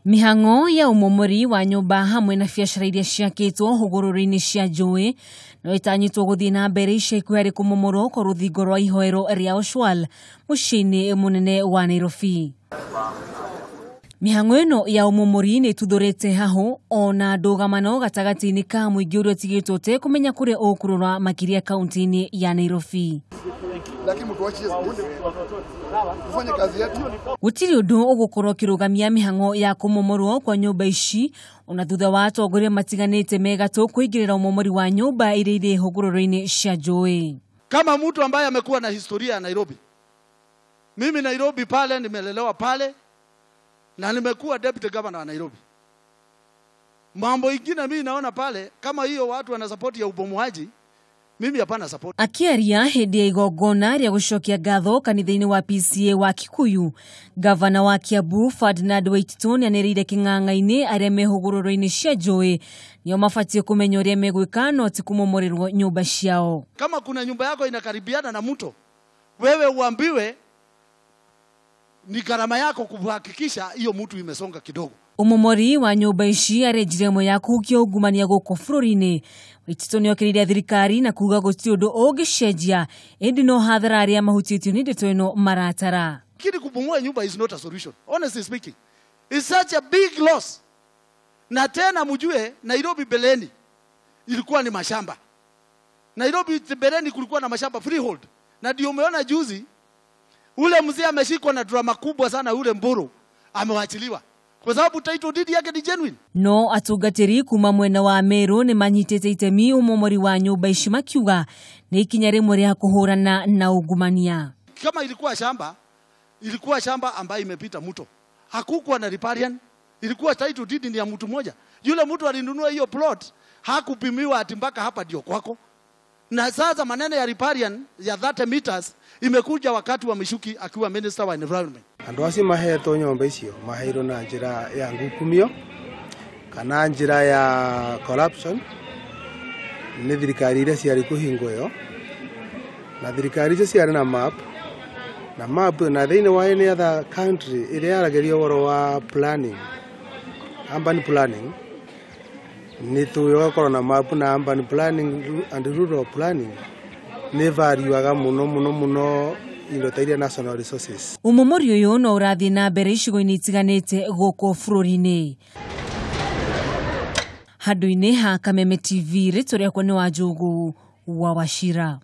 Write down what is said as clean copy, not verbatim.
Mĩhang'o ya ũmomori wa nyũmba hamwe na biacara iria ciakĩtwo hũgũrũrũ-inĩ cia njũĩ no ĩtanyĩtwo gũthiĩ na mbere ica ikuhĩ harĩ kũmomorwo kwa rũthingo rwa ihoero rĩa Oswal mũciĩ-inĩ mũnene wa Nairobi. Mĩhang'o ĩno ya ũmomori nĩ ĩtuthũrĩte hahũ ona ndũgamano gatagatĩ-inĩ ka mũingĩ ũrĩa ũtigĩtwo ũtekũmenya kũrĩa ũkũrora makĩria kaunti-inĩ ya Nairobi. Lakini mtuachie tufanye kazi yetu. Gũtirĩ ũndũ ũgũkorwo ũkĩrũgamia mĩhang'o ya kũmomorwo kwa nyũmba ici ona thutha wa atongoria matiganĩte megatũ kũingĩrĩra ũmomori wa nyũmba iria irĩ hũgũrũrũ-inĩ cia njũĩ. Kama mtu ambaye amekuwa na historia ya Nairobi, mimi Nairobi pale nimelelewa pale na nimekuwa deputy governor wa Nairobi. Mambo ingine mimi naona pale kama hiyo watu wana support ya ubomoaji, mimi hapana support. Akiaria hĩndĩ ya igongona rĩa gũcokia ngatho kanitha-inĩ wa PCA wa Kikuyu, gavana wa Kiambu Ferdinand Waititu nĩanĩrĩire kĩng'ang'a-inĩ arĩa me hũgũrũrũ-inĩ cia njũĩ nĩo mabatiĩ kũmenya ũrĩa megwĩka no ti kũmomorerwo nyũmba ciao. Kama kuna nyumba yako inakaribiana na mto, wewe uambiwe ni gharama yako kuhakikisha hiyo mtu imesonga kidogo. Ũmomori wa nyũmba ici arĩ njĩra ĩmwe ya kũhukia ungumania gũkũ bũrũri-inĩ. Waititu nĩokĩrĩire thirikari na kuga gũtirĩ ũndũ ũngĩcenjia ĩndĩ no hathara arĩa mahutĩtio nĩ ndeto ĩno maratara. Lakini kubomoa nyumba is not a solution. Honestly speaking, it's such a big loss. Na tena mjue Nairobi beleni ilikuwa ni mashamba. Nairobi beleni kulikuwa na mashamba freehold. Na ndio umeona juzi ule mzee ameshikwa na drama kubwa sana, ule Mburu amewachiliwa kwa sababu title deed yake ni genuine. No atungatĩri kuma mwena wa Meru nĩ manyitĩte itemi ũmomori wa nyũmba ici makiuga nĩ ikinya rĩmwe rĩa kũhũrana na ungumania. Kama ilikuwa shamba, ilikuwa shamba ambayo imepita mto, hakukuwa na riparian, ilikuwa title deed ni ya mtu mmoja. Yule mtu alinunua hiyo plot hakupimiwa ati mpaka hapa ndio kwako. Na sasa maneno ya riparian ya 30 meters imekuja wakati wa Michuki akiwa minister wa environment. Andu acio mahetwo nyomba icio maheirwo na njira ya ngukumio kana njira ya corruption ni thirikari iria ciarĩ kũhingo ĩyo, na thirikari icio ciarĩ na map na map na thĩinĩ wa any other country ĩrĩa yaragĩria ũhoro wa planning, urban planning, nĩ tũĩ ũgakorwo na map na urban planning and rural planning nĩ valuaga mũno mũno mũno indo ta iria national resources. Ũmomori ũyũ no ũrathiĩ na mbere icigo-inĩ itiganĩte gũkũ bũrũri-inĩ. Handũ-inĩ ha Kameme TV, rĩtwa rĩakwa nĩ Wanjũgũ wa Wachira.